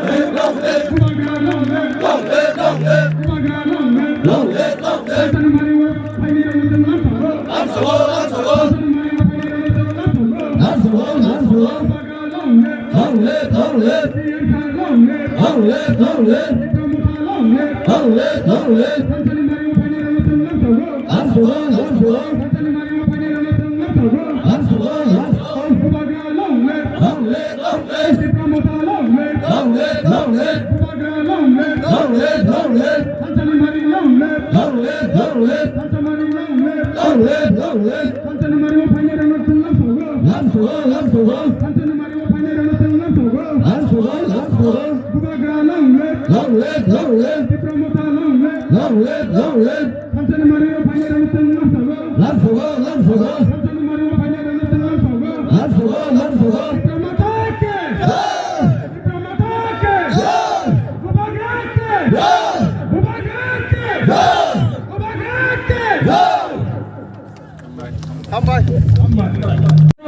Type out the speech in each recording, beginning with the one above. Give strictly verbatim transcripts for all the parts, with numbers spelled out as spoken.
Long live, long live. Long live, long live. Long live, long live. Long live, long live. Long live, long live. Long live, long live. Long live, long live. Long live, long live. Long live, long live. Long live, long live. Long live, long live. Long live, long live. Thansanimari o phainai rokno chwng lamsogo. Lamsogo, lamsogo. Thansanimari o phainai rokno chwng lamsogo. Lamsogo, lamsogo. Bubagra long live. Long live, long live. Tipra Motha long live. Long live, long live. Thansanimari o phainai rokno chwng lamsogo. Lamsogo, lamsogo. Thansanimari o phainai rokno chwng lamsogo. Lamsogo, lamsogo. Tipra Motha ki. Jai! Tipra Motha ki. Jai! Bubagra ki. Jai! Bubagra ki. Jai! Bubagra ki. Jai! Hambai.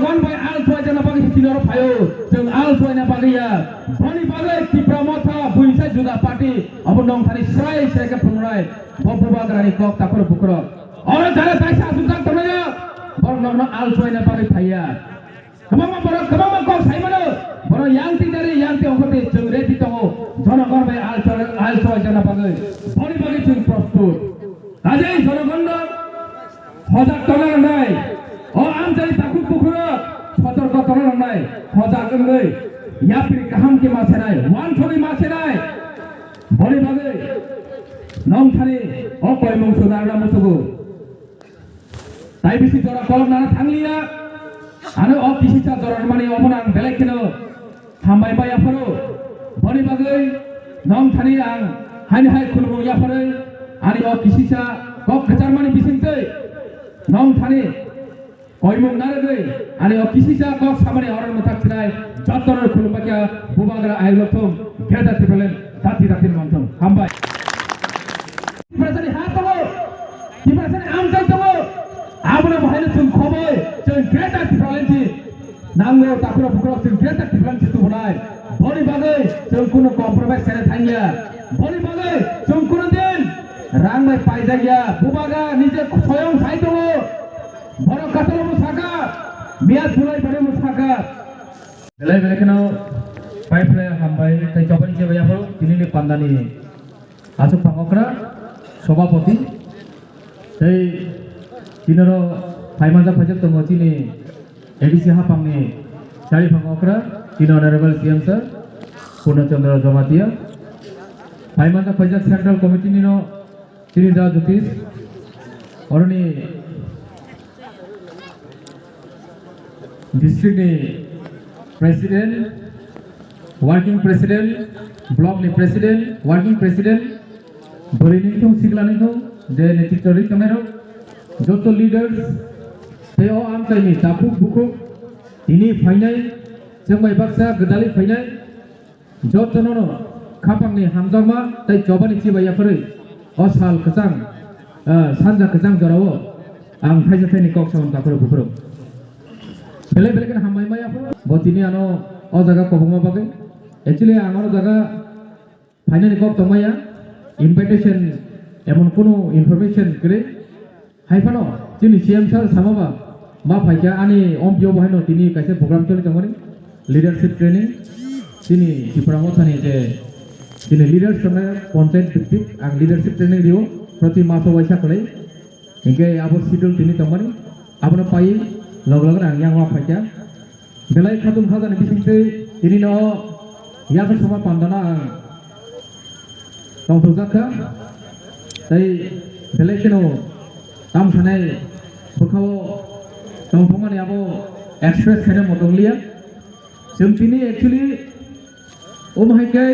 Wan bai al tuai jana bagwi si tinoro phaio. Chwng al tuaina bagwi ya. Boni bagwi Tipra Motha buisa juda party. Abo nong thani srai srai khe phungnai. Bo bubagrani kok takhoro bukhoro. Oro jara taisa asuk jak tongnai ya. Borok nokno al tuaina bagwi phaiya. Kwbangma borok kwbangma kok sai mano. Borok yang ti dari yang ti ongkor ti chwng ready tongo. Jonogon bai al tuai, al tuai jana bagwi. Boni bagwi chwng prostut. Ajai jonogon no. Hojak tona nangnai, o amchai takhuk bukhurok sotorko tona nangnai, hojak wngwi yapri kaham khe ma senai, wansogwi ma senai. Boni bagwi nong thani o koimung sunarna musugo. Tai bisi jora kolok nana thangliya, ano o kisisa jora mani omono ang belai kheno Hambai bai aphuru, boni bagwi nong thani ang haini hai khulumung yapharwi ani o kisisa kok kwcharmani bisingtwi nong thani koimung narwgwi ani o kisisa kok samani oron mwthak chwrai jotono khulumbaikha Bubagra ayuk lokthung Greater Tipraland dati dati mangthung. Hambai. Tiprasani ha tongo, Tiprasani amchai tongo, abono bahaino chwng khoboi chwng Greater Tipraland si nango, takhurok bukhurok chwng Greater Tipraland si tubunai. Boni bagwi chwng kunu compromise khaina thangya. Boni bagwi chwng kunu din rang bai paijak ya. Bubagra nije soyong sai tongo. Borok katalo bwsaka, miyas bulai bari bwsaka. Belai belai kheno pai phlai hambai tei chobani chebaya phuru tinini pandani. Aswk phang okra, sobhapoti, tei tinoro phaimanjak phaijak tongo chini A D C haphangni chari phang okra, chini Honorable C M sir, Purna Chandra Jamatia. Phaimanjak phaijak Central Committee nino chini da Jyotish, oroni District ni President, Working President, Block ni President, Working President, bwrwi ni thung, sikla ni thung, je netritwo rwi tongnai rok, joto leaders, tei o amchai ni takhuk bukhuk, tini phainai, chwng bai baksa gwdalwi phainai, jotono no khapang ni hamjakma tei chobani chibai yapharwi o sal kwchang, ah, sanja kwchang jorao ang thaisa thaini kok samung takhurok bukhurok. Belai belai kheno hambai maya phuru bo tini ano o jaga kobongma bagwi. Actually ang oro jaga phainani kok tongmaya, invitation emon kunu information kwrwi. Hai phano chini C M sir samaba ma phaikha ani ompio bo haino tini kaisa program choli tongmani leadership training. Chini Tipra Mothani je chini leaders tongnai panchayat bhitik ang leadership training rio proti maso waisa kwlai. Hinkhe abo schedule tini tongmani, abono pai log log ang yang ma phaikha. Belai khatung khajani bisingtwi tini no yathak sama pandana ang tongthokjak kha. Tei belai kheno tam sanai bwkhao tongthokmani abo express khaina mo tongliya. Chwng tini actually omo hai khe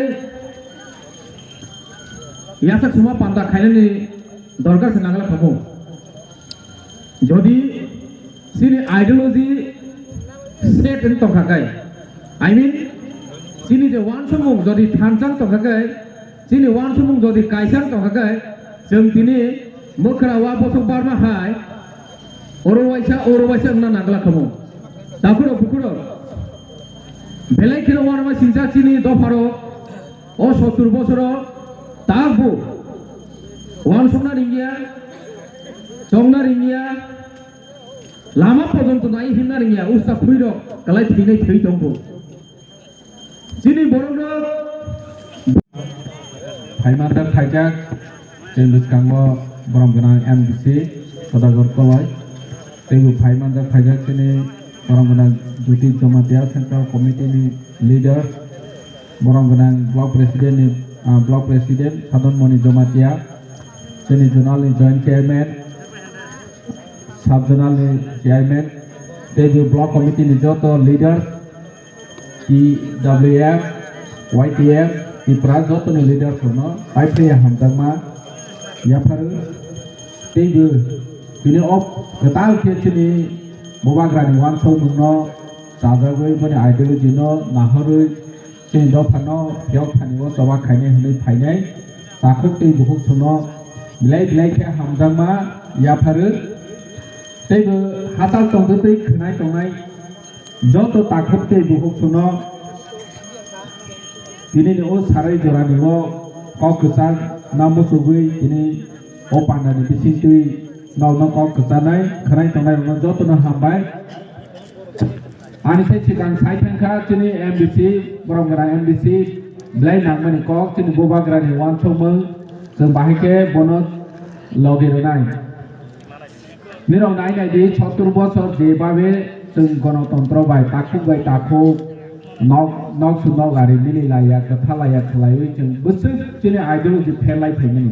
yathak sama panda khainani dorkar se nangla khamu. Jodi chini ideology set wng tongkha khe, I mean, chini je wansukmung jodi thansa wng tongkha khe, chini wansukmung jodi kaisa wng tongkha khe, chwng tini mwkhra wa bosok barma hai oro waisa, oro waisa wngna nangla khamu. Takhurok bukhurok belai kheno uanama sinsa chini dopharok O sottur bosoro tabuk uansukna ringya, chongna ringya, lama porjonto nai himna ringya, usa phuirok kalai thwinai thwi tongo. Chini borokno phaimanjak phaijak, chini bwskango borom gwnang M D C Sodagar Koloi, teibo phaimanjak phaijak chini borom gwnang Jyoti Jamatia, Central Committee ni leader, borom gwnang Block President ni, ah, Block President Sadon Moni Jamatia, chini zonal ni Joint Chairman, Sub Zonal ni Chairman, teibo Block Committee ni joto leaders, T W F, Y T F, Tipra jotoni leaders rokno paiphaia hamjakma yapharu. Teibo bini o kwtal khe chini Bubagrani uansukmungno chajagwi, boni ideology no nahorwi, chini dophano phiyok thani o choba khainai hwnwi phainai takhuk tei bukhuk songno belai belai khe hamjakma yapharu. Teibo hachal tongtwtwi khwnai tongnai joto takhuk tei bukhuk songno tini ni o sarai jorani o kok kwchak na muchugwi tini o pandani bisingtwi nokno kok kwchanai khwnai tongnai rokno jotono hambai. Ani sai swkang sai thangkha chini M D C, borom gwnang M D C belai nangmani kok chini Bubagrani uansukmung, chwng bahai khe bono logi rwnai. Nirok nai nai di, sottur bosor je babe chwng gonotontro bai takhuk bai takhuk nok, nok su nok ari mili laiya, kwtha laiya khwlaiwi chwng bwswk chini ideology pherlai phaimani.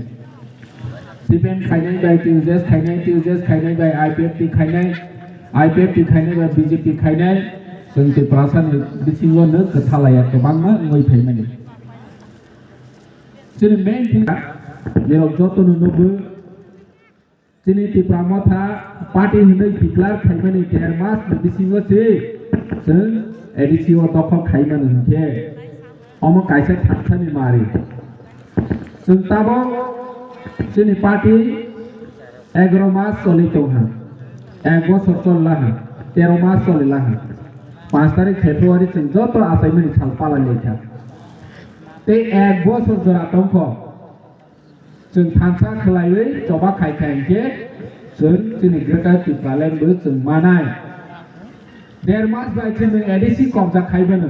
C P M khainai bai T U J S khainai, T U J S khainai bai I P F T khainai, I P F T khainai bai B J P khainai, chwng Tiprasa ni bisingo no kwtha laiya kwbangma wngwi phaimani. Chini main thing, nirok joto no nugwi, chini Tipra Motha party hinwi declare khaimani der mas ni bisingo se chwng A D C o dokhol khaimani hinkhe omo kaisa thansani mari. Chwng tabok chini party egaro mas choli tongha, ek bosor chol laha, tero mas choli laha, panch tarik February chwng joto achaimani sal palai laikha. Tei ek bosor jora tongkho. Chwng thansa khwlaiwi choba khai kha hinkhe chwng chini Greater Tipraland bo chwng manai. Der mas bai chwng nwng A D C kobja khai bano.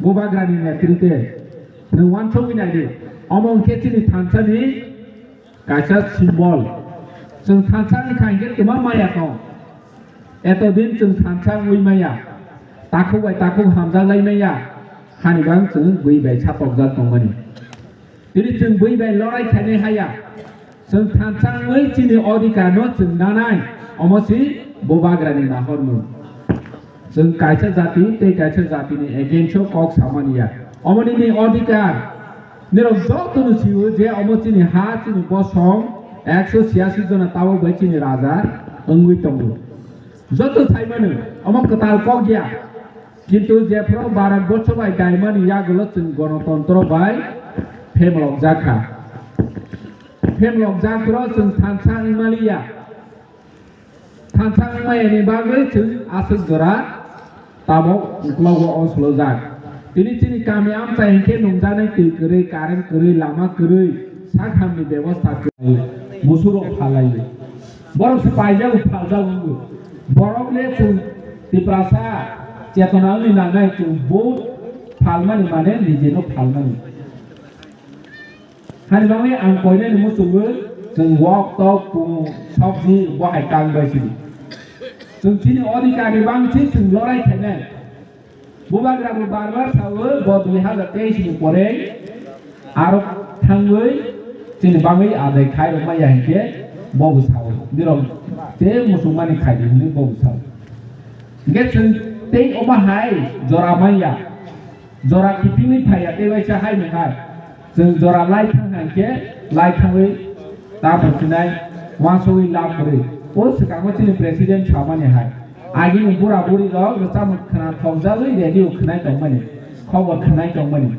Bubagrani netritwe nwng uansukwi naidi. Omo hinkhe chini thansani kaisa symbol. Chwng thansa wngkha hinkhe twma maya tong. Eto din chwng thansa wngwi maya. Takhuk bai takhuk hamjaklai maya. Hani bang chwng bui bai satokjak tongmani. Tini chwng bui bai lorai khainai haya. Chwng thansa wngwi chini odhikar no chwng nanai. Omo si Bubagrani nahormung. Chwng kaisa jati tei kaisa jatini against o kok samani ya. Omo nini odhikar. Nirok jotono sio je omo chini ha, chini bosong ekso chiyasi jona tabok bai chini raja wngwi tongo. Joto saimano omo kwtal kok ya. Kintu jephru Bharat borsho bai daimani yagulo chwng gonotontro bai phemlokjak kha. Phemlokjak phuru chwng thansa wngmaliya. Thansa wngmayani bagwi chwng aswk jora tabok uklogo o swlojak. Tini chini kami amchai hinkhe nungjaknai twi kwrwi, current kwrwi, lama kwrwi, sak hamni bebosta kwrwi, musurok phalaiwi. Borok se paijak, phaljak wngwi. Borok le chwng Tiprasa chetona wngwi nangnai, chwng vote phalmani mane nijino phalmani. Hani bagwi ang koinani muchungwi chwng wok tok pung sobji bo hai tang bai sidi. Chwng chini odhikar ni bangsi chwng lorai khainai. Bubagra bo bar bar sawi bo dui hazar teis ni pore aro thangwi chini bagwi adai khai rwmaya hinkhe bo bo sawi. Nirok tei muchungmani khaidi hinwi bo bo sawi. Hinkhe chwng tei omo hai jora manya. Jora kiphilwi phaiya tei waisa haini hai. Chwng jora lai thang hai khe lai thangwi ta phusinai uansugwi lab kwrwi. O swkango chini president samani hai. Agini bura buri rok rwchapmung khna thokjagwi radio khwnai tongmani, khobor khwnai tongmani.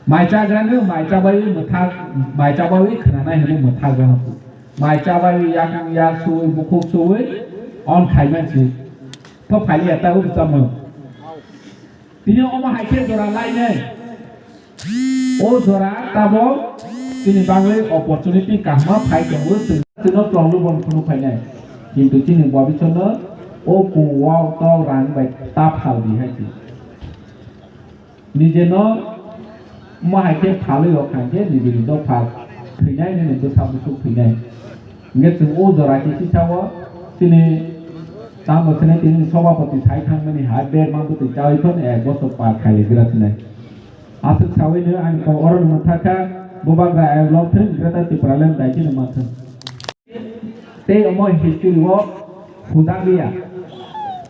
Mai chagrano mai chabaiwi mwthak, mai chabaiwi khwnanai hwnwi mwthak rohordi. Mai chabaiwi yakung yak suwi bukhuk suwi on khaimansi. Tho phailiya ta o rwchapmung. Tini omo hai khe jora lainai. O jora tabok chini bagwi opportunity kahma phai tongo, chwng chwngno problem phunuk phainai. Kintu chini bobisotno o kung wao tok rang bai ta phal di hai se. Nijeno mo hai khe phalwi rok kha khe nijini dopha thwinai nini bwsa busuk thwinai. Hingkhe chwng o jora khe sisao chini tamo sene tini sobapoti sai thangmani hai berma bwtwi chawi phano ek bosor par khailigra sinai. Aswk sawino ani kok oro no thakha, bubagra I love thwng Greater Tipraland dai chini manthwng. Tei omo history o hujakliya.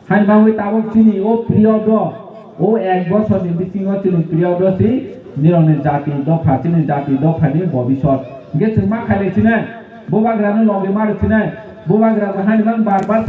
Haini bagwi tabuk chini o period o, o ek bosorni bisingo chini period o si nirokni jati dopha, chini jati dophani bobisot. Hingkhe chwng ma khailai sinai, bubagrano logi ma rw sinai, bubagra bo haini bang bar bar